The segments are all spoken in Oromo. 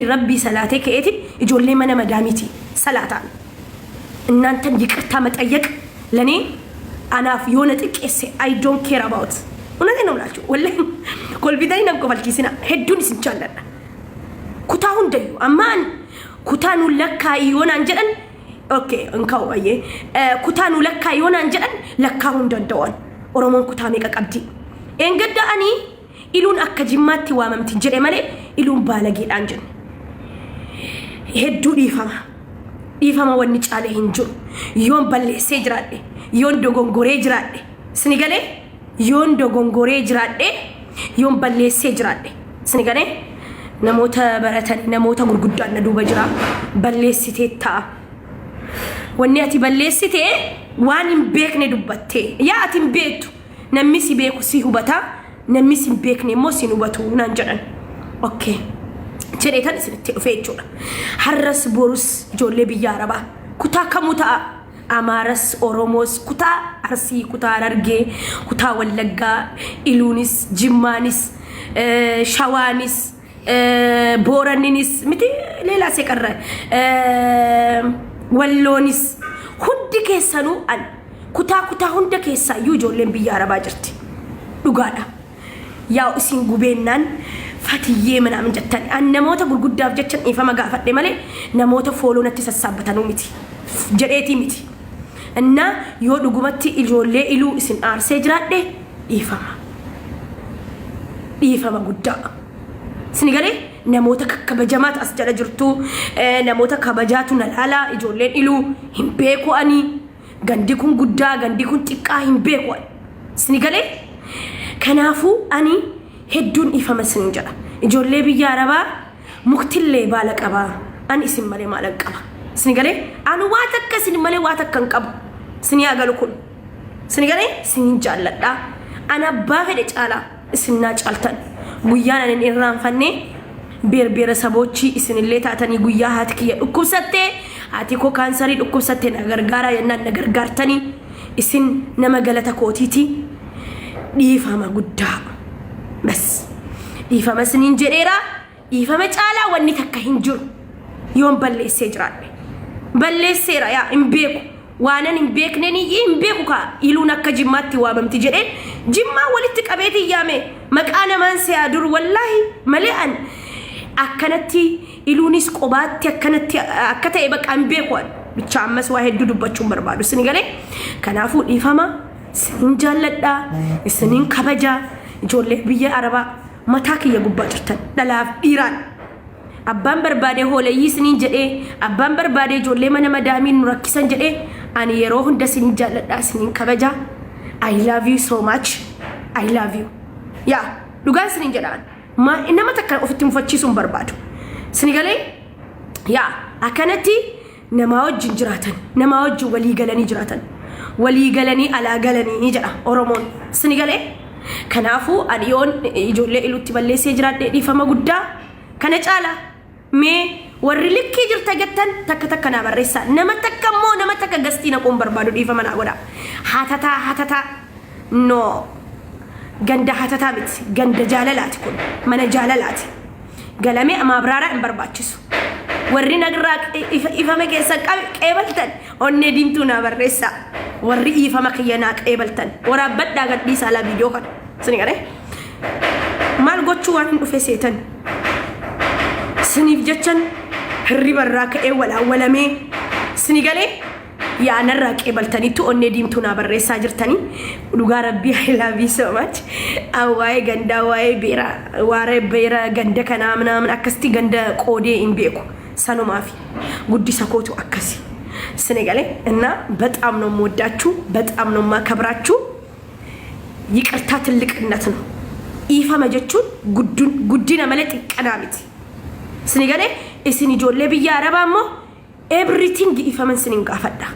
Rabbii salaatee ka'eetiin ijoollee mana madaamiiti salaataan. እናንተን ይቅርታ መጠየቅ ለእኔ anaaf yoo na xiqqeesse, I don't care about. እውነቴን ነው የምላችሁ፣ ወላሂ kolfitanii nan kofalchiisina. Hedduun isin jaalladha. Kutaa hundayyuu ammaan kutaa nu lakkaa'ii yoo naan jedhan, okay, hin ka'u baay'ee. Kutaa nu lakkaa'ii yoo naan jedhan, lakkaa'uu hin danda'an. Oromoon kutaa meeqa qabdi? Eengadda ani Iluun akka Jimmaatti waamamti jedhe malee Iluun baalageedhaan jenne. Hedduu dhiifama. Dhiifama wanni caalee hin jiru. Yoon balleessee jiraadhe, yoon dogongoree jiraadhe, sini galee, yoon dogongoree jiraadhe, yoon balleessee jiraadhe, sini galee, namoota baratanii, namoota gurguddaan na duuba jira, balleessitee ta'a. Wanni ati balleessite waan hin beekne dubbattee, yaa ati hin beektu, namni si beeku si hubata, namni si hin beekne immoo si hin hubatu naan jedhan. Okay. Jedhee tan isinitti dhufe jechuudha. Har'as borus ijoollee biyya Arabaa kutaa kamuu ta'a. Amaaras, Oromoos, kutaa Arsii, kutaa Harargee, kutaa Wallaggaa, Iluunis, Jimmaanis, Shawaanis, Booranninis miti ሌላ seqarra Walloonis, hundi keessanuu an kutaa kutaa hunda keessaayyuu ijoolleen biyya Arabaa jirti. Dhugaadha. Yaa isin gubeennaan fatiyyee ምናምን jettan, an namoota gurguddaaf jecha dhiifama gaafadhe malee namoota follow natti sassaabbatanuu miti jedheetii miti. እና yoo dhugumatti ijoollee Iluu isin aarsee jiraadhe, dhiifama. Dhiifama guddaa. Isin galee, namoota kakkabajamaatu as jala jirtu, namoota kabajaatu na laalaa. Ijoolleen Iluu hin beeku, ani gandi kun guddaa, gandi kun xiqqaa hin beeku ani. Isin galee, kanaafuu ani hedduun dhiifama isin jedha. Ijoollee biyya Arabaa, muktillee baala qabaa, ani isin malee maalan qaba? Isin galee, ani waa takka isin malee waa takka hin qabu. Isin yaa galu kun. Isin galee, isinin jaalladha. Ani abbaa fedhe caalaa isin naa caaltan. Guyyaan ani hin irraanfanne beerbeera saboochii isinillee taatanii, guyyaa haati kiyya dhukkubsattee, haati koo kaansarii dhukkubsattee, na gargaaraa jennaan na gargaartanii. Isin nama galata kootiiti. Dhiifama guddaa. Bas, dhiifama isiniin jedheera. Dhiifama caalaa wanni takka hin jiru. Yoon balleessee jiraadhe, balleesseera, yaa hin beeku, waanan hin beekneen hin beeku kaa. Iluun akka Jimmaatti waamamti jedheen Jimmaa walitti qabeetii yaame. Maqaa namaan se'aa dur wallaahi malee an akkanatti Iluunis qobaatti akkanatti akka ta'e bakka hin beeku an. Bicha ammas waa hedduu dubbachuun barbaadu, isin galee. Kanaafuu dhiifama, isinin jaalladhaa, isinin kabajaa. Ijoollee biyya Arabaa mataa kiyya gubbaa jirtan, dhalaaf dhiiraan. Abbaan barbaade hooleyyii isiniin jedhee, abbaan barbaade ijoollee mana madaamiin nu rakkisan jedhee, ani yeroo hunda isinin jaalladhaa, isinin kabajaa. I love you so much. I love you. Yaa dhugaan isinin jedhaan, nama takka ofitti mufachiisuu hin barbaadu. Isin galee, yaa akkanatti namaa wajjin jiraatan, namaa wajjin walii galanii jiraatan, walii galanii alaa galanii jedha Oromoon. Isin galee, kanaafuu ani yoon ijoollee Iluutti balleessee jiraadhe, dhiifama guddaa. Kana caala mee warri likkii jirta jettan takka takka naa barreessaa. Nama takka immoo, nama takka guestii naquun barbaadu, dhiifama naa godha. Hatataa hatataa, no, ganda hatataa miti, ganda jaalalaati kun, mana jaalalaati. Galamee maabraaraa hin barbaachisu. Warri nagrraa ifama keessa qeebaltan onnee diimtuu naa barreessaa. Warri ifama kiyya naa qeebaltan waraabbadhaa gadhiisaa laa viidiyoo kana. Sini galee, maal gochuu waan hin dhufe seetan? Siniif jechan hirriba irraa ka'ee walaawwalamee. Sini galee, yaa narraa qeebaltaniittu onnee diimtuu naa barreessaa jirtanii. Dhugaa Rabbii, I love you so much. Waa'ee gandaa, waa'ee beeraa, waa'ee beera ganda kanaa ምናምን akkasitti ganda qoodee hin beeku. Sanumaaf guddisa kootu akkasi. Sini galee, እና በጣም ነው የምወዳችሁ፣ በጣም ነው የማከብራችሁ። ይቅርታ ትልቅነት ነው። Dhiifama jechuun guddina malee xiqqanaa miti. Sini galee, isin ijoollee biyya Arabaa immoo everything dhiifaman isinin gaafadha.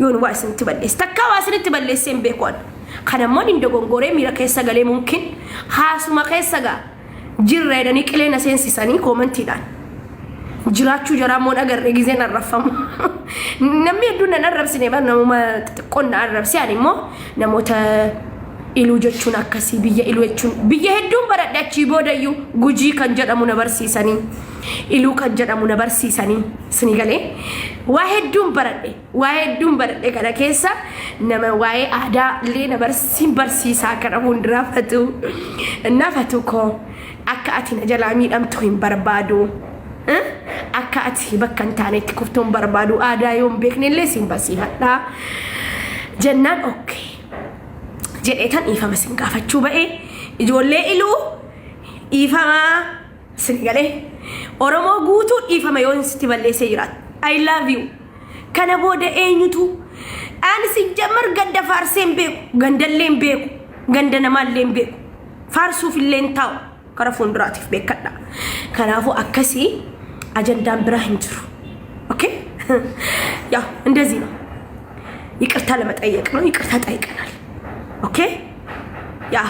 Yoon waa isinitti balleesse, takkaa waa isinitti balleessee hin beeku ani. Kana immoo hin dogongoree miira keessa galee, mumkin haasuma keessa gaa jirra jedhanii qilee na seensisanii commentiidhaan. Jiraachuu jaraa immoo agarree gizeen arraffamu. Namni hedduun nan arrabsine, bar namuma xixiqqoon na arrabse. Ani immoo namoota Iluu jechuun akkasii, biyya Iluu jechuun biyya hedduun baradhe. Achii boodayyuu Gujii kan jedhamu na barsiisanii, Iluu kan jedhamu na barsiisanii, isinii galee, waa hedduun baradhe, waa hedduun baradhe. Kana keessa nama waa'ee aadaa illee na barsiin barsiisaa kana fuulduraa Fatuu nafatu koo, akka ati na jalaa miidhamtu hin barbaadu. Akka ati bakka hin taanetti kuftuu hin barbaadu. Aadaa yoo hin beekne illee siin barsiifadhaa jennaan, okay jedhee tan dhiifama sin gaafachuu ba'ee. Ijoollee Iluu, dhiifamaa sin galee. Oromoo guutuu, dhiifama yoo sitti balleessee jiraatu. I love you. Kana booda eenyutu ani si jammar ganda faarsee hin beeku, gandallee hin beeku, ganda namaallee hin beeku, faarsuuf illee hin taa'u. Kara fuulduraatiif beekadha. Kanaafuu akkasii, ajandaan biraa hin jiru. Okay, ያው እንደዚህ ነው። ይቅርታ ለመጠየቅ ነው። ይቅርታ ጠይቀናል። Okay, yaa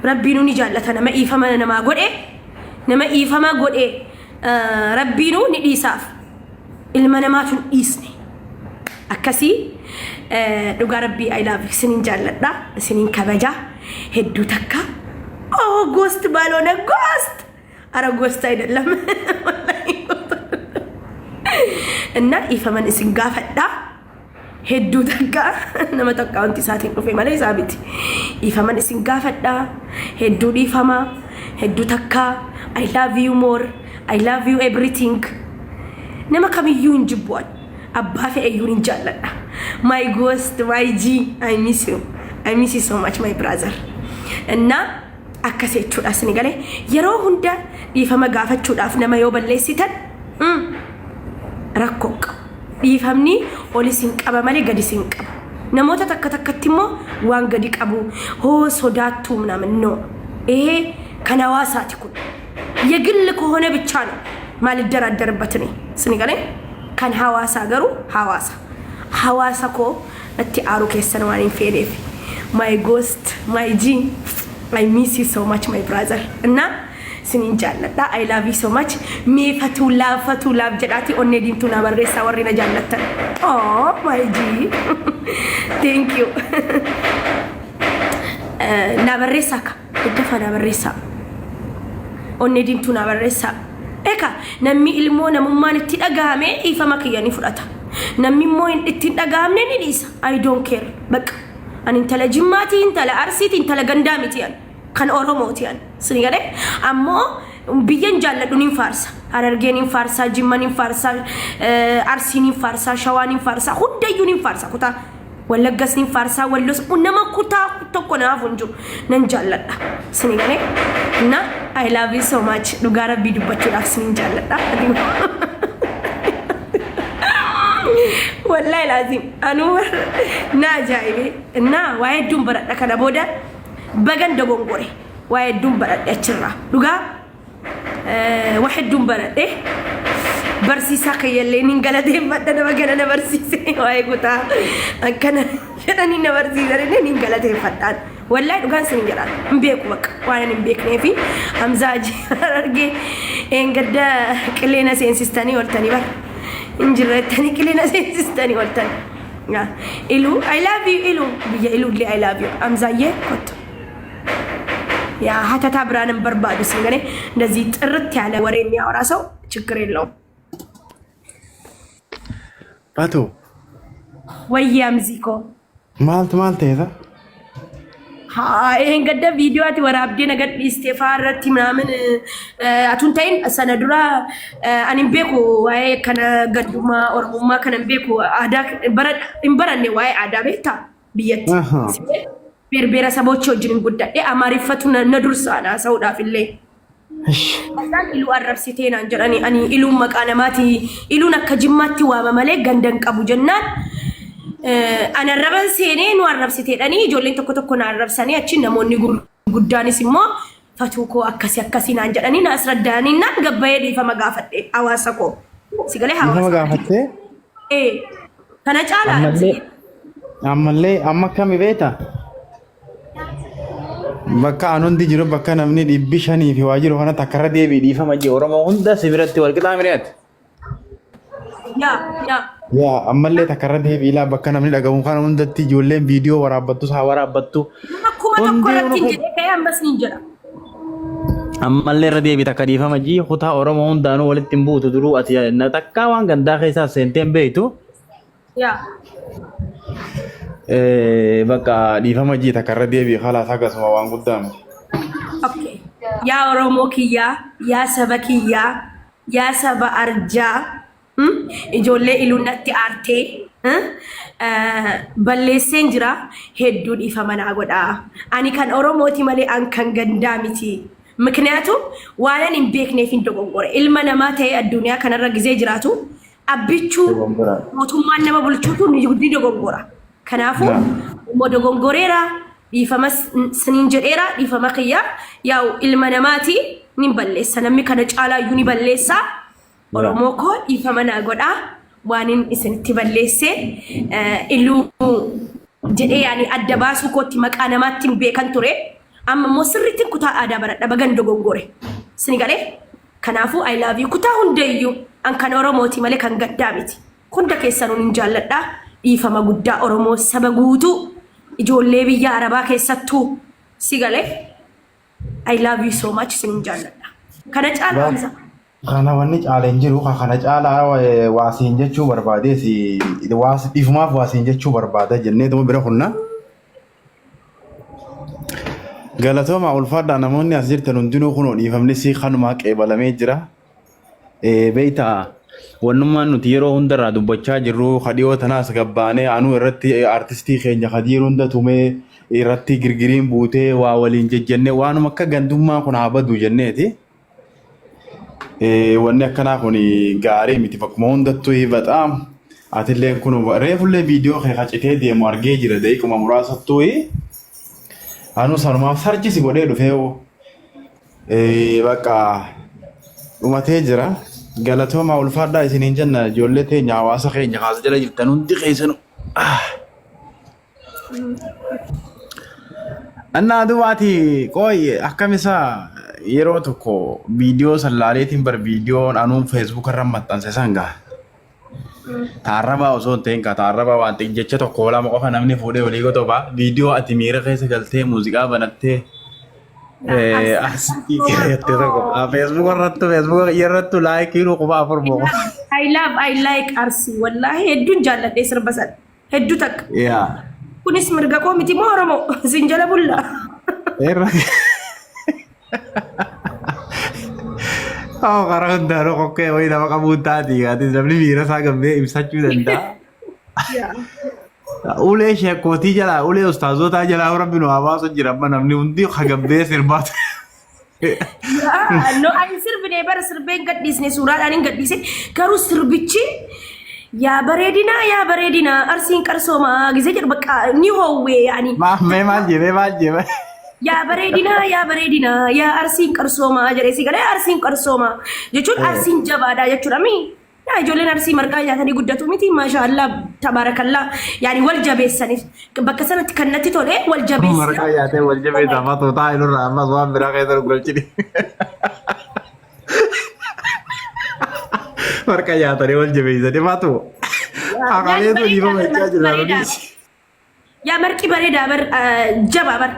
Rabbiinuu ni jaallata nama dhiifama namaa godhe. Nama dhiifama godhe Rabbiinuu ni dhiisaaf. Ilma namaatu hin dhiisne. Akkasii, dhugaa Rabbii, I love, isiniin jaalladha, isiniin kabaja hedduu takka. Oh, ghost ባልሆነ ghost፣ አረ ghost አይደለም። እና dhiifaman isin gaafadha hedduu takka. Nama takka wanti isaatiin dhufe malee isaa miti. Dhiifaman isin gaafadha hedduu, dhiifama hedduu takka. I love you more, I love you everything. Nama kamiyyuu hin jibbu'an, abbaa fe'eyyuu hin jaalladha. My ghost, my G, I miss you, I miss you so much, my brother. እና akkas jechuudha. Isin galee, yeroo hunda dhiifama gaafachuudhaaf nama yoo balleessitan rakkoo qabu. Dhiifamni olis hin qaba malee gadi hin qabu. Namoota takka takkatti immoo waan gadi qabu hoo sodaattuu ምናምን ነው። ይሄ kan hawaasaati kun. የግል ከሆነ ብቻ ነው ማልደራደርበት እኔ። Isin galee, kan hawaasaa garuu hawaasa. Hawaasa koo itti aaru keessan waan hin feeneef. My ghost, my G, I miss you so much, my brother. እና isinin jaalladha. I love you so much. Mee Fatuu love, Fatuu love jedhaati onnee diimtuu naa barreessaa warri na jaallattan. Oh my G. Thank you. Naa barreessaa ka. Daddafaa naa barreessaa. Onnee diimtuu naa barreessaa. Eka namni ilmoo namummaan itti dhagahame dhiifama kiyya ni fudhata. Namni immoo itti hin dhagahamne ni dhiisa. I don't care. Bakka. Ani intala Jimmaati, intala Arsiiti, intala gandaa miti ani. Kan Oromooti ani. Sini galee, ammoo biyyan jaalladhu nin faarsa. Harargeen nin faarsaa, Jimma nin faarsaa, Arsiin nin faarsaa, Shawaan nin faarsaa, hundayyuu nin faarsa. Kutaa Wallaggas nin faarsaa, Wallos, nama kutaa tokko naaf hin jiru. Nan jaalladha. Sini galee, na I love you so much. Dhugaa Rabbii dubbachuudhaaf sinin jaalladha. Wallahi laazim anuu na ajaa'ibe na waa hedduun baradha. Kana booda bagan dogongore, waa hedduun baradhe achirraa. Dhugaa waa hedduun baradhe. Barsiisaa kiyyallee nin galateeffadha. Nama kana na barsiise, waa'ee kutaa akkana jedhanii na barsiisan illee nin galateeffadhaan. Wallahi dhugaan sin jedhaan, hin beeku bakka waan ani hin beeknee fi Hamzaa Harargee eengadda qilleena seensistanii ooltanii bara hin jirrettanii qilleena seensistanii ooltan. Iluu, I love you. Iluu, biyya Iluu illee I love you. Hamzaayyee, kottu. ያ ሀተታ ብርሃንን barbaadu sin galee, እንደዚህ ጥርት ያለ ወሬ የሚያወራ ሰው ችግር የለውም። Fatuu. ወይዬ አምዚኮ። Maaltu maal ta'eeta? Haa, gadda viidiyoo ati waraabdee na gadhiistee fa'aa irratti ምናምን atuun ta'in sana dura ani hin beeku waa'ee kana gaddummaa Oromummaa kana hin beeku. Aadaa hin baranne, waa'ee aadaa beektaa biyyatti. ብሔረሰቦች wajjin hin guddadhe. Amaariffatu na dursa haasa'uudhaaf illee. Isaan Iluu arrabsitee naan jedhani. Ani Iluun maqaa namaati, Iluun akka Jimmaatti waama malee ganda hin qabu jennaan, ani arraban seenee nu arrabsiteedhanii ijoolleen tokko tokko na arrabsanii, achi namoonni gurguddaanis immoo Fatuu koo akkasii akkasii naan jedhanii na asraddaanii naan gabbayee dhiifama gaafadhe hawaasa koo. Si galee Dhiifama hawaasa. gaafattee? Ee, kana caalaa. Ammallee ammallee amma akkami beektaa? Bakka an hundi jiru, bakka namni 500 fi waa jiru kanatti akka irra deebi'i dhiifama jee Oromoo hunda si biratti wal qixaa miriyaati. Yaa yaa. Yaa ammallee takka irra deebi'i ilaa bakka namni dhagahu kana hundatti ijoolleen viidiyoo waraabbattus haa waraabbattu. Nama 1000 Hundinuu irratti hin jedhee ka'ee ammas niin jedha. Ammallee irra deebi takka dhiifama jii kutaa Oromoo hundaanuu walitti hin buutu duruu ati na takkaa waan gandaa keessaa seentee hin beektu. Yaa. Bakka dhiifama jii takka irra deebi khalaas hagasuma waan guddaa miti. Okay. Yaa Oromoo kiyyaa, yaa saba kiyyaa, yaa saba arjaa, Ijoollee iluun natti aartee balleesseen jira hedduu dhiifama naa godhaa. Ani kan Oromooti malee an kan gandaa miti. Mikniyaatu waanan hin beekneef hin dogongore. Ilma namaa ta'ee addunyaa kanarra gizee jiraatu abbichuu Dogongora. mootummaan nama bulchuutu ni dogongora. Kanaafuu immoo dogongoreera dhiifama siniin jedheera dhiifama kiyya yaa'u ilma namaati ni balleessa namni kana caalaayyuu ni balleessa. Oromoo koo dhiifama naa godhaa waanin isinitti balleesse iluu jedhee yaani adda baasuu kootti maqaa namaatti hin beekan ture. Amma immoo sirriitti kutaa aadaa baradha bagan dogongore. Sini galee? Kanaafuu I love you kutaa hundayyuu an kan Oromooti malee kan gaddaa miti. Hunda keessanuun hin jaalladha. Dhiifama guddaa Oromoo saba guutuu ijoollee biyya Arabaa keessattuu si galee? I love you so much isinin jaalladha. Kana caala Hamza. Kana wanni caala hin jiru ka kana caalaa waa siin jechuu barbaadees waa dhiifumaaf waa siin jechuu barbaada jennee tuma bira kunna. Galatooma ulfaadhaa namoonni as jirtan hundinuu kunoo dhiifamni sii kanumaa qeebalamee jira. Beektaa wannummaan nuti yeroo hundarraa dubbachaa jirru ka dhiyoo tanaas gabbaanee anuu irratti artistii keenya Kadiir hunda tumee irratti girgiriin buutee waa waliin jejjennee waanuma akka gandummaa kun haa badu jenneeti. Wanni akkanaa kun gaarii miti bakkuma hundattuu bexaam atillee kun reefullee viidiyoo kee kacitee deemu argee jira daqiiquma muraasattuu anuu sanumaaf sarchisi godhee dhufee Bakka dhumatee jira. Galatoomaa ulfaadhaa isiniin jenna ijoollee teenya hawaasa keenya kaasa jala jirtan hundi keessanu. Annaa dubaati qooy akkam isaa yeroo tokko viidiyoo san laaleetiin bar viidiyoon anuun feesbuuk irra maxxanse san gaa. Taarrabaa osoo hin ta'in kaa taarrabaa waan ta'e jecha tokko lama qofa namni fuudhee olii gotobaa viidiyoo ati miira keessa galtee muuziqaa banattee asitti keeyatte tokko feesbuuk irrattu feesbuuk irrattu laayikii 4000 moo. I love I like Arsii wallaahi hedduun jaalladhee sirba sana hedduu takka. Yaa. Kunis mirga koo miti moo Oromoo isin jala bulla. Irra. Oh, karaa hundaanuu qoqqee wayii nama qabuun taati. Ati namni miira isaa gabbee ibsachuu danda'a. Ulee sheekootii jalaa, ulee ustaazotaa jalaa rabbi nu haa baasu jira. Amma namni hundi hagabbee sirbaa ture. No, ani sirbine bara sirbeen gadhiisne suuraadhaan hin gadhiise garuu sirbichi yaa bareedinaa yaa bareedinaa arsiin qarsoomaa gisee jedhu bakka ni hoowwee yaani. Mee maal jee mee maal jee. Yaa bareedinaa yaa bareedinaa yaa arsiin qarsoomaa jedhee si galee arsiin qarsoomaa jechuun arsiin jabaadha jechuudha mi yaa ijoolleen arsii marqaa nyaatanii guddatu miti maasha Allah tabaarakallaa yaani wal jabeessaniif bakka sanatti kan natti tole wal jabeessina. Marqaa nyaatee wal jabeessa amma tuutaa inurraa ammas waan biraa keessa nu galchini. Marqaa nyaatanii wal jabeessanii maatu. Haqaleetu dhiifama jechaa jira nunis. Yaa marqi bareedaa bar jabaa bar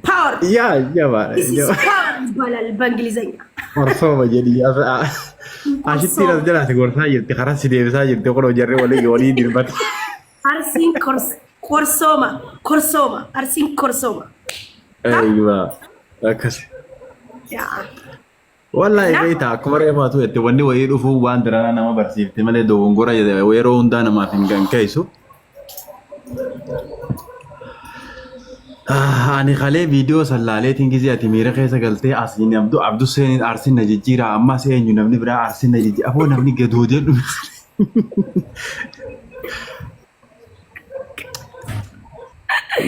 power. Yaa jabaadha. This is power ይባላል በእንግሊዘኛ። Qorsooma jedhi. Ashittiin as jalaati gorsaa jirti karaa si deebisaa jirti kunoo jarri walii walii dirbate. Arsiin korsooma korsooma arsiin korsooma. Eeyyuma akkas. Yaa. Wallaahi Na- beektaa akkuma reefaatu jette wanni wayii dhufuu waan daranaa nama barsiifte malee dogongora yeroo hundaa namaaf hin gankeessu. Ani kalee viidiyoo san laaleetiin gizee ati miira keessa galtee asiin abdu abdu seeniin arsiin na jijjiira ammas eenyu namni biraa arsiin na jijjiira afoo namni gadoodee dhume.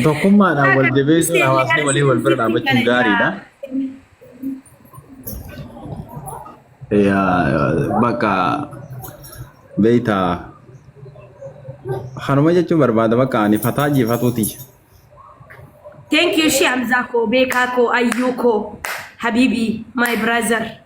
Tokkummaadhaan wal jabeessuun hawaasni walii wal bira dhaabbachuun gaariidha. Bakka beektaa kanuma jechuun barbaada bakka ani fataa jiifatuuti. Thank you shi Hamzaa koo, beekaa koo, ayyuu koo, habibi, my brother.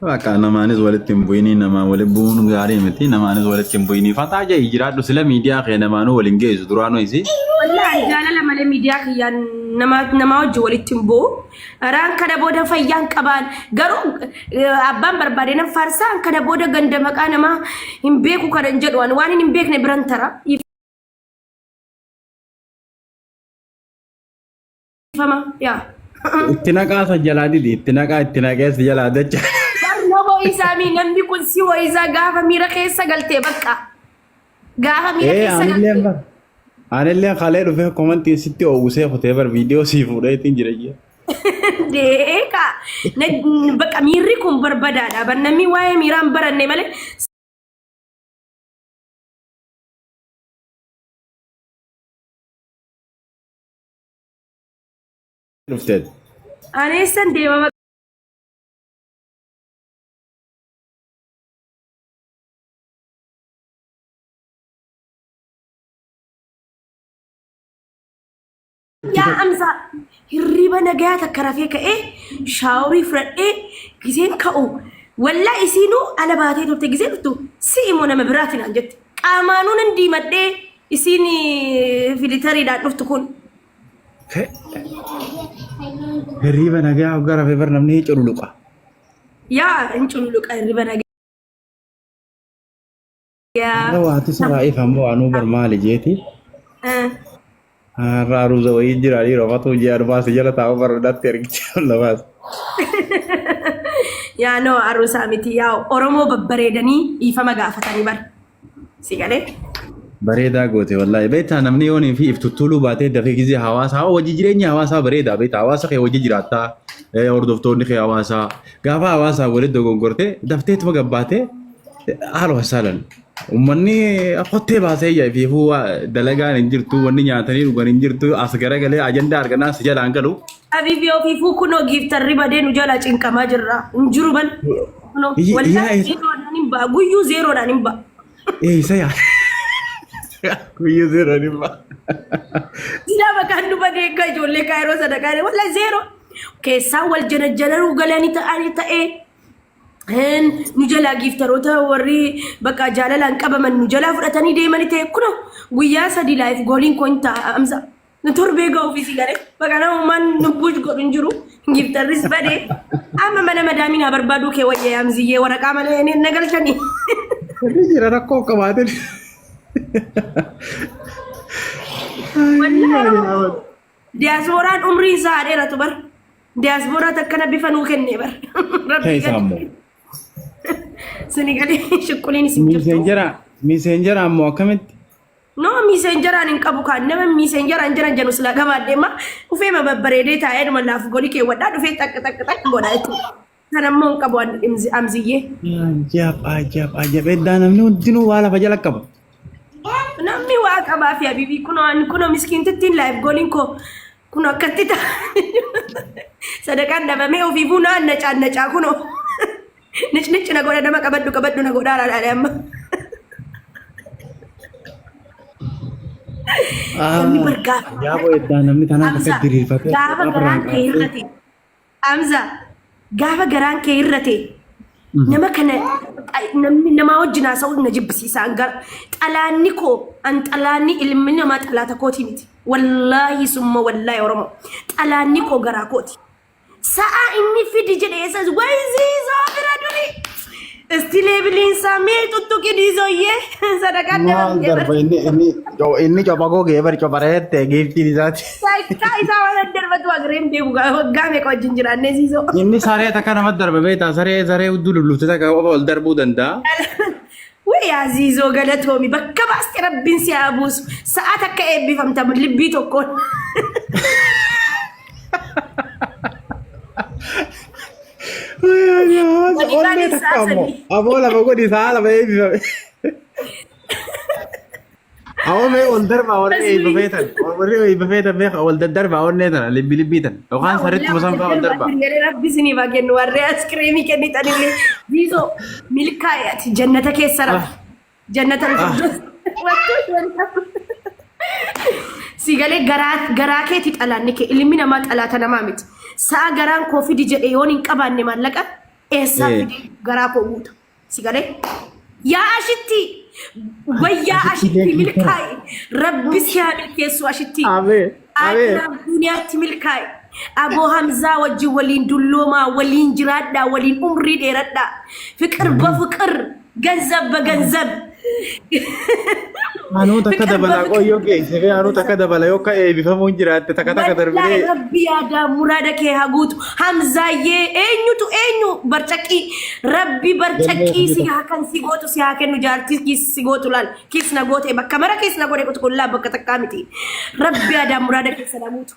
Bakka namaanis walitti hin bu'inii, namaan walitti bu'uun gaarii miti, namaanis walitti hin bu'inii. Fataa ja'i jiraadhu, sila miidiyaa kee namaanuu waliin geessu duraanuu isi. Wallaahi jaalala malee miidiyaa kiyyaan nama namaa wajjin walitti hin bu'u. Raan kana booda fayyaan qabaan garuu abbaan barbaade nan faarsaa kana booda ganda maqaa namaa hin beeku kana hin jedhu ani waan hin beekne biran tara. Dhiifama yaa. Itti naqaa san jalaa didi, itti naqaa, itti naqee si jalaa dacha. Barnoo ho'isaa mii namni kun si ho'isaa gaafa miira keessa galtee bakka. Gaafa miira Ee keessa anillee galtee. bar. Anillee kalee dhufee komantiin sitti oowwisee kutee bar viidiyoo sii fuudhee ittiin jira jee. Deeka. Bakka miirri kun barbadaadha. Bar namni waa'ee miiraa hin baranne malee. Dhufteet. Ani eessan deema? Yaa Amsaa, hirriba nagayaa takka rafee ka'ee shaaworii fudhadhee giseen ka'u wallaa isiinuu ala baatee turte, giseen dhuftu si immoo nama biraati naan jette. Qaamaanuu nan diimadhee isiin filitariidhaan dhuftu kun. Hirriba nagaa hoggaa rafee bar namni cululuqa. Yaa hin cululuqa hirriba nagayaa. Har'a waati sirraa ifa immoo anuu bar maali jeeti. Har'a aruuza wayii jira dhiiroo fatuu jee adumaas jala taa'u bar natti ergicha lafaas. Yaa noo aruusaa miti, yaa Oromoo babbareedanii dhiifama gaafatanii bar. Si galee? Bareedaa goote wallaahi. Beektaa namni yoonii fi if tuttuuluu baatee dafee gizee hawaasaa hojii jireenya hawaasaa bareedaa, beektaa hawaasa kee hojii jiraattaa, hordoftoonni kee hawaasaa gaafa hawaasaa walitti dogongorte dafteetuma gabbaatee haala saalan uummanni kottee baasee ija ifiifuu dalagaan hin jirtu, wanni nyaatanii dhugan hin jirtu, as garagalee ajandaa argannaa si jalaan galu. Habibi ofiifuu kunoo giiftarri badee nu jalaa cinqamaa jirra. Hin jiru bal. Kunoo wallaahi zeeroodhaan hin ba'a. Guyyuu zeeroodhaan hin ba'a. Eessa yaa? Guyyuu zeeroon hin ba'a. Silaa maqaan nu badee akka ijoollee kaayiroo sadaqaa wallaahi zeeroo. Keessaa wal janajjanaruu galanii ta'anii ta'ee nu jalaa giiftaroota warri bakka jaalalaan qabaman nu jalaa fudhatanii deemanii ta'e kunoo guyyaa 3 live goaliin koo hin ta'a Amsa. Nu torbee ga'uuf isii galee bakka namummaan nu buush godhu hin jiru. Giiftarris badee amma mana madaamii naa barbaaduu kee wayya yaamziyyee waraqaa malee inni na galchanii. Inni jira rakkoo qabaatin. Wallaahi diyaaspooraan umriin isaa haa dheeratu bar. Diyaaspooraan akkana bifa nuu kenne bar. Rabbi Keessa ammoo. Sini galee shuqquliin isin jirtu. Miiseenjera miiseenjera ammoo akkamitti? No, miiseenjaraan hin qabu, kaan nama miiseenjaraan jiran jedhu silaa qabaadhee ma dhufee ma babbareedee taa'ee dhuma laaf godhi keewwadhaa dhufee takk takk takk godha jechuudha. Kan ammoo hin qabu Amziyyee. Ajab ajab ajab, eddaa namni hundinuu waa lafa jala qaba. Namni waa qabaa fi habibii kunoo ani kunoo miskiintittiin live goaliin koo kunoo akkatti ta'a. Sadaqaan dhabamee ofiifuu naan nacaan nacaa kunoo. Nic nic na godha, nama qabadhu qabadhu na godhaa laalaale amma. Namni bar gaafa Yaaboo eddaa namni tanaaf Hamza, akka diriirfatee gaafa garaan kee hir'ate, Hamza, gaafa garaan kee hir'ate nama kana namni namaa wajjin haasa'uun na jibbisiisa. An gara xalaanni koo an xalaanni ilmi namaa xalaata kooti miti. Wallaahi summa wallaahi Oromoo xalaanni koo garaa kooti. Sa'a inni fidi jedhe eessas wayi ziizoo bira duri. Isti leebiliin isaa mee tuttuqi diizooyyee sadaqaan Maal dabamtee darba inni inni inni copha gogee bari cophareette giiftiin isaati. Saayinsaa isaa waan darbatu agreen beeku waggaa meeqa wajjin jiraannee ziizoo. Inni saree takka namatti darba beektaa, saree saree hudduu lullufte takka qofa ol darbuu danda'a. Wayi yaa ziizoo galatoomi, bakka baaste rabbiin si haa buusu. Sa'a takka eebbifamta libbii tokkoon. Onnee takka ammoo aboo lafa godhi sa'a lafa eebbifame. Awoo mee ol darbaa warri eebbifee tan, warri eebbifee tan beeka, ol daddarbaa onnee tana libbi libbii tan yookaan saritti musanfaa ol darbaa. Yeroo rabbi isiniif haa kennu warri askiriimii kennitanillee ziizoo milkaa'e ati jannata keessa rafi. Jannata firdaus. Si galee garaa garaa keeti xalaanni kee ilmi namaa xalaata namaa miti. Sa'a garaan koo fidi jedhe yoon hin qabaanne maallaqa Eessaa Eh. fidee garaa koo guuta. Si galee? Yaa ashitti wayyaa Ashitti ashitti illee milkaa'i. Rabbi si haa milkeessu ashitti. Ameen. Ameen. Akiraaf duniyaatti milkaa'i. Aboo Hamzaa wajjin waliin dulloomaa, waliin jiraadhaa, waliin umrii dheeradhaa. Fiqir ba fiqir, ganzab ba ganzab. Anuu takka Fiqir ba dabalaa fiqir. qoyyoo geesse fi anuu takka dabala yoo akka eebbifamuun jiraatte takka takka Wallaahi darbinee. rabbi yaadaa muraada kee haa guutu. Hamzaayyee eenyutu eenyu barcaqqii rabbi barcaqqii si haa kan si gootu si haa kennu jaartii kiis si gootu laal kiis na goote bakka mara kiis na godhe qullaa bakka takkaa miti. Rabbi yaadaa muraada keessa na guutu.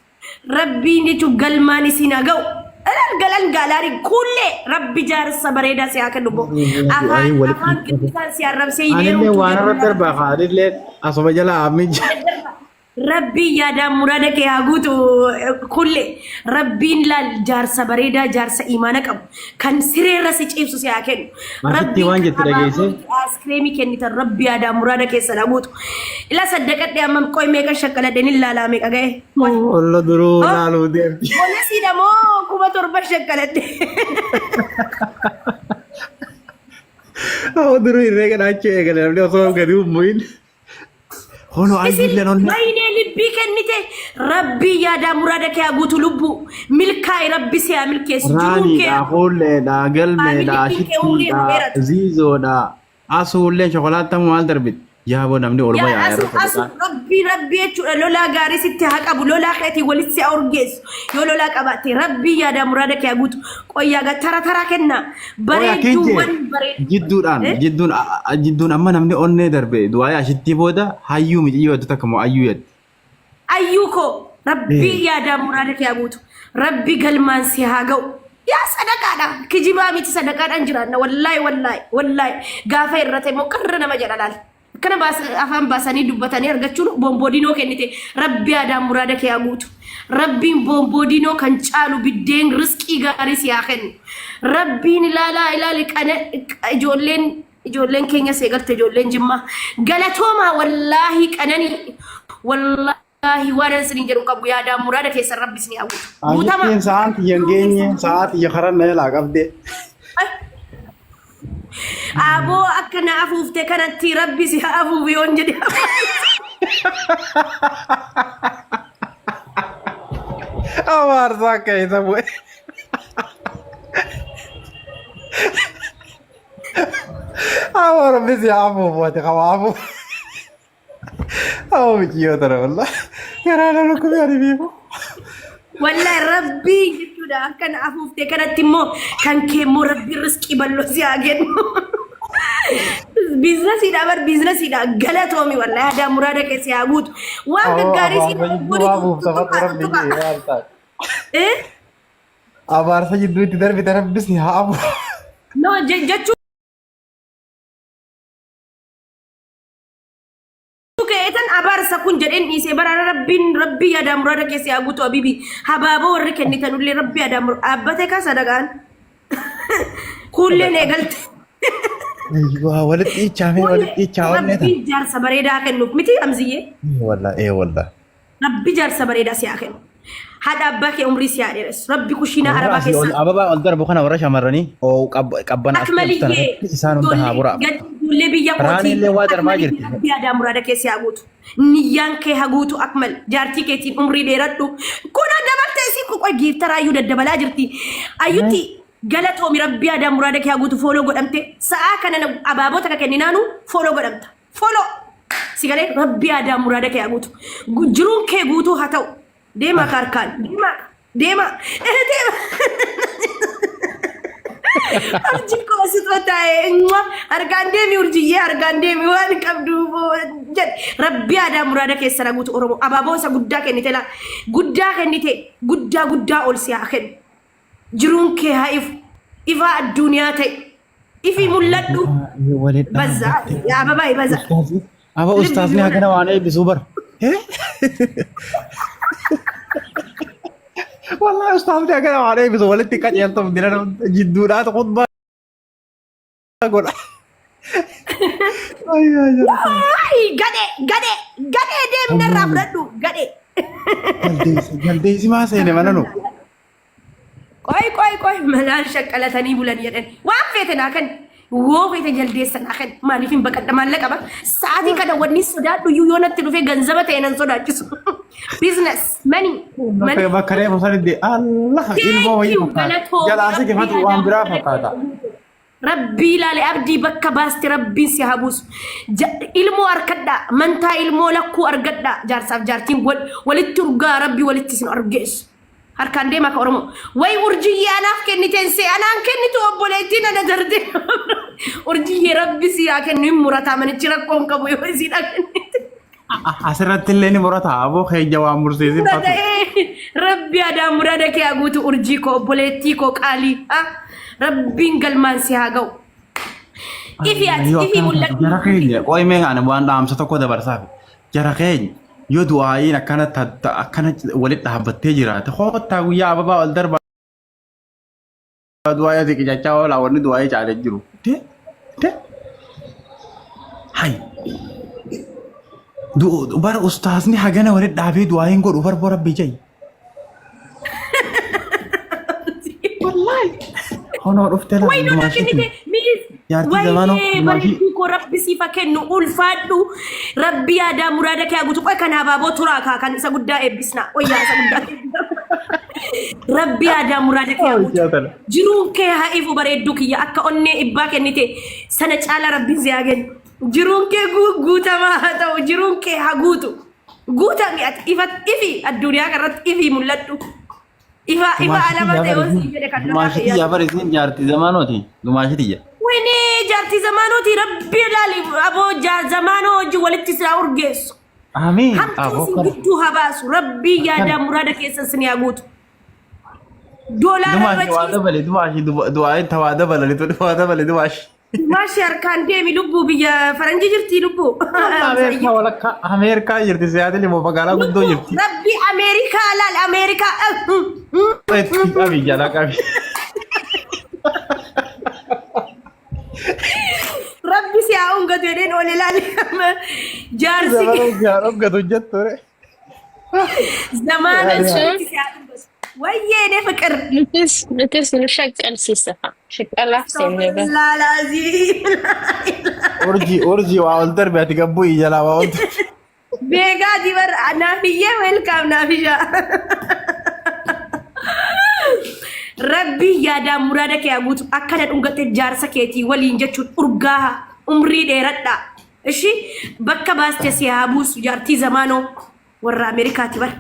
Rabbiin jechuun galmaan isiin haa ga'u. Ilaal galan gaalaari kuullee rabbi jaarsa bareedaa si haa kennu boo. Afaan afaan giddisaan si arrabsee hin Anillee heerumtu waan jedhu irratti darbaa kaa anillee asuma jala aammin jira. Rabbiin yaadaan muraada kee haa guutu kulle rabbiin laal jaarsa bareedaa jaarsa imaana qabu kan sireerra si ciibsu si haa kennu. Maasittii waan jette abaaboo dhageessee? aaskreemii kennitan rabbi yaadaan muraada keessan haa guutu. Ila saddaqadhe ammam qoy meeqa shakkaladhe ni laalaa meeqa ga'e. Olla duruu laaluu deemti. Boonasiidha moo 7,000 shakkaladhe. Amma duruu herreega dhaachuu eegale namni osoo gadi hin bu'in. Hono Isin ayyuulleen onnee. waynee libbii kennite rabbii yaadaa muraada kee haa guutu lubbuu milkaa'i rabbi si haa milkeessu jiruun kee Raaniidha, fuulleedha, galmeedha, faamiliin kee umrii haa ashittiidha, dheeratu. ziizoodha, asuulleen shokolaattaa maal darbiti? Yaa boo namni olma Yaa yaa'aa asu irra asu sadaqaa. rabbii rabbii jechuudha lolaa gaarii sitti haa qabu lolaa keetii walitti si haa urgeessu yoo lolaa qabaatte rabbii yaadaa muraada kee haa guutu qoyyaa gaa tara taraa kennaa Qoy akkiin jee bareedduuwwan bareedduuwwan. jidduudhaan Eh? jidduun jidduun amma namni onnee darbe du'aayii ashittii booda hayyuu miciyyoo jettu takka moo ayyuu jetti. Ayyuu koo rabbii yaadaa muraada kee haa guutu. Rabbi galmaan si haa ga'u. Yaa sadaqaadha. Kijibaa miti sadaqaadhaan jiraanna. Wallaahi wallaahi wallaahi. Gaafa irrate immoo qarra nama jedha laal. Akkana afaan baasanii dubbatanii argachuun boomboodinoo kennite. Rabbi yaadaa muraada kee haa guutu. Rabbiin boomboodinoo kan caalu biddeen riskii gaarii si haa kennu. Rabbiin ilaalaa ilaali qana ijoolleen Ijoolleen keenya seegalte ijoolleen jimmaa. Galatoomaa wallaahi qananii wallaahi waan an isiniin jedhu hin qabu yaadaan muraada keessan rabbi isinii haa guutu. Guutamaa. Ashittiin sa'aan tiyya hin geenye sa'aa tiyya karan na jalaa qabde. Aboo akka na afuufte kanatti rabbi si haa afuufu yoon jedhe. Abaarsa akka isa bu'e. Awwa rabbi si haa afuufu ati qaba afuufu. Awwa michiyyoo tana wallah. Garaa na dhukkubee ani beeku. Wallahi rabbii jechuudha akka na afuufte kanatti immoo kan kee immoo rabbi riskii bal'oo si haa kennu. Biizinasiidha bar biizinasiidha galatoomi wallahi aadaa muraada kee si haa guutu. Waan Awwa gaggaarii si abaarsa jidduu waa afuufta fadhu rabbi jee maal taate. Eh? Abaarsa jidduu itti darbite rabbi si haa afuufu. No jechuu keetan abaarsa kun jedheen dhiisee baraara rabbiin rabbii yaadaa muraada keessa haa guutu abibi habaaboo warri kennitanullee rabbii yaadaa muraada dhaabbate ka sadaqaan kuulleen eegalte. Waa walitti dhiichaamee walitti dhiichaa onnee tan. Rabbiin jaarsa bareedaa kennuuf miti Hamziyyee. Wallah ee wallah. Rabbi jaarsa bareedaa si haa kennu. Haadha abbaa kee umrii si haa dheeressu. Rabbi kushiinaa Warra arabaa asii ol keessaa. ababaa ol darbu kana warra shamarranii oo qabbana as deemtu tana Akmaliyyee isaan hunda haa ijoollee buraaf. gadi ijoollee biyya Raanii kootii illee waa darbaa Akmaliyyee jirti. rabbi aadaa muraada kee si haa guutu. Niyyaan kee haa guutu Akmal jaartii keetiin umrii dheeradhu. Kun dabalte isii qoqoy giiftara ayyuu daddabalaa jirti. Ayyutti galatoomi rabbi aadaa muraada kee haa guutu fooloo godhamte. Sa'aa kana abaaboo takka kenninaanu fooloo godhamta. Follow. Si galee rabbi yaadaa muraada kee haa guutu. Jiruun kee guutuu haa ta'u. Deemaa ka harkaan. Deemaa. Deemaa. Deema. Urjii koo situ taa'e. Harkaan deemi urjiyyee harkaan deemi waan qabdu jedhe. Rabbi yaadaa muraada keessa na guutu Oromoo. Abaaboo isa guddaa kennite laa. Guddaa kennite guddaa guddaa ol si haa kennu. Jiruun kee haa ifu. Ifaa addunyaa ta'e. Ifi mul'adhu. Bazza. Yaa ababaa baza. Aba ustaazni hagana waan eebbisuu bara. Wallahi ustaazni hagana waan eebbisu walitti qajeeltuuf dira jidduudhaatu khutbaa godha. Waay gadhee gadhee gadhee deemne irraa fudhadhu gadhee. Jaldeessi jaldeessi maa seene mana nu. Qoy qoy qoy malaan shaqqalatanii bulan jedhan. Waan feete naa kenni. Woo feete jaldeessa naa kenni. Maaliif hin baqadha maallaqa bar. Sa'aatii kana wanni sodaadhu iyyuu yoo natti dhufee ganzaba ta'e nan sodaachisu. Business money money. Bakka reefu sanitti Allah ilmoo Thank wayii you fakkaata. galatoomi Jalaa si rabbii kifatu waan aadaa biraa muraada fakkaata. Rabbii ilaale abdii bakka baaste rabbiin si haa buusu. Ilmoo arkadhaa mantaa ilmoo lakkuu argadhaa jaarsaaf jaartiin walitti urgaa rabbii walitti isin argeessu. Harkaan deemaa ka Oromoo. Way urjiyyee anaaf kenniteen see anaan kennitu obboleettiin ana darte. Urjiyyee rabbi si haa kennu hin murataa manichi rakkoo hin qabu yoo isiin kennite. Asirratti illee ni murata aboo keenya waan mursiisin Murata fatu. ee rabbi adaa murada kee haa guutu urjii koo obboleettii koo qaalii. Ah, Rabbiin galmaan si haa ga'u. Ifi ati Yoo ifi akkana taate mul'adhu. jara keenya qoy mee ani waan dhaamsa tokko dabarsaaf jara keenya yoo du'aayiin akkana akkana walitti dhaabbattee jiraate koottaa guyyaa ababaa ol darbaa du'aayii asii qicachaa oolaa wanni du'aayii caalee jiru. De de hay bara ustaazni hagana walitti dhaabee du'aayiin godhu bar bora rabbi ja'i. Wallahi. Honoo dhufte laa Way nuna dumaashiitiin. kennite miis. Jaartii zamaanoo Wayyee dumaashii. bareedduu koo rabbi siif haa kennu ulfaadhu rabbi yaadaa muraada kee haa guutu qoy kan habaaboo turaa kaa kan isa guddaa eebbisna wayyaa isa guddaa eebbisna. Rabbi yaadaa muraada kee haa guutu jiruun kee haa ifu bareedduu kiyya akka onnee ibbaa kennite sana caalaa rabbiin si haa kennu jiruun kee guutamaa haa ta'u jiruun kee haa guutu guutami ati ifa ifi addunyaa kanarratti ifi mul'adhu ifa ifa alama ta'e yoo siin jedhe kan lafaa Dumaashii tiyya bara isiin jaartii zamaanooti. Dumaashii tiyya. Wayne jaartii zamaanooti rabbi ilaali aboo zamaanoo wajjin walitti silaa urgeessu. Amiin. Hamtuu Aboo isin kana. gidduu haa baasu rabbii yaadaa muraada keessan sin haa guutu. Doolaara irra Dumaashii waa ciisa. dabale dumaashii du'aayin tawaa dabalani waa dabale dumaashii. Maashi harkaan deemi lubbuu biyya faranjii jirti lubbuu. Ameerikaa walakkaa Ameerikaa jirti Siyaatil immoo magaalaa guddoo Lubbuu jirti. rabbi Ameerikaa laal Ameerikaa. Itti qabi jala qabi. Rabbi si haa ungatu jedheen oole laal. Jaarsi Zamana si haa dhongatu jettu re. zamaana Jechuun walitti si haa dhungatu. Wayyee ne fiqir. nutis nu shaqqalsiisa. Shaqqalaaf seenne bara. Laalaazii. Urjii urjii waa ol darbe ati gabbuu jalaa waa ol darbe. Beekaa dibar naafiyyee welkaam naafishaa. Rabbii yaadaa muraada kee haa guutu akkana dhungatte jaarsa keetii waliin jechuun urgaaha umrii dheeradhaa. Ishi bakka baaste si haa buusu jaartii zamaanoo warra Ameerikaati bara.